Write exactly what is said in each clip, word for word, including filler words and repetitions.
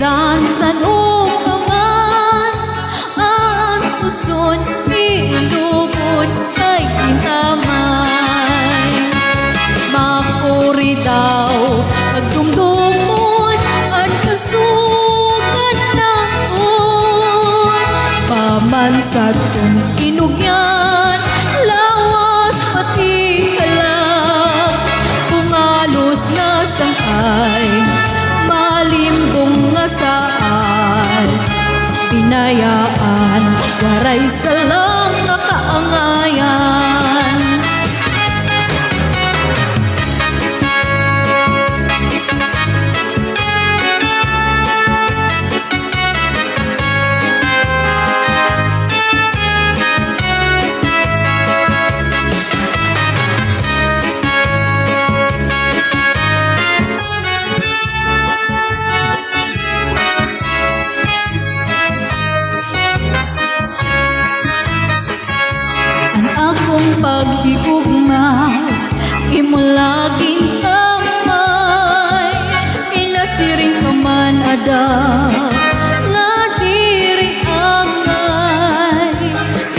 San-san upaman, an puson ilubon kay gintamay. Makuri daw pagdumdumon an kasugad naton. Paman sadton inugyan, lawas pati kalag, pungalos nga sangkay, malimbong nga saay, binayaan, waray sala nga kaangayan. An akon paghigugma, imo la gintamay, pinasiring ka man ada nga diri angay,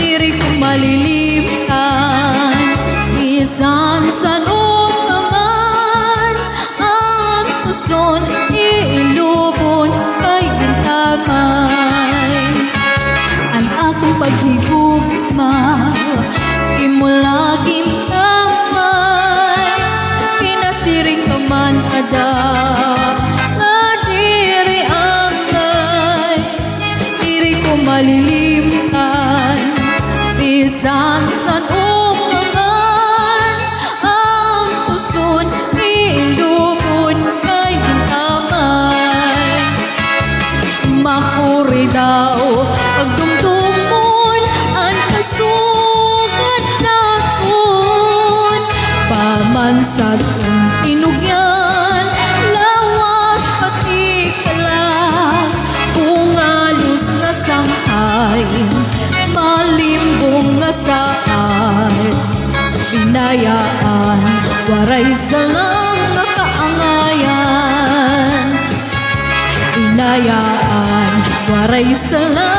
diri ko malilimtan, bisan san-o pa man an puson ilubon kay gintamay. An akon paghigugma, imo la gintamay, pinasiring ka man ada nga diri angay, diri ko malilimtan, bisan san-o pa man an puson ilubon kay gintamay. Makuri daw pagdumdumon an kasugad naton. Paman sadton inugyan, lawas pati kalag, pungalos nga sangkay, malimbong nga saay, binayaan, waray sala nga kaangayan. Binayaan, waray sala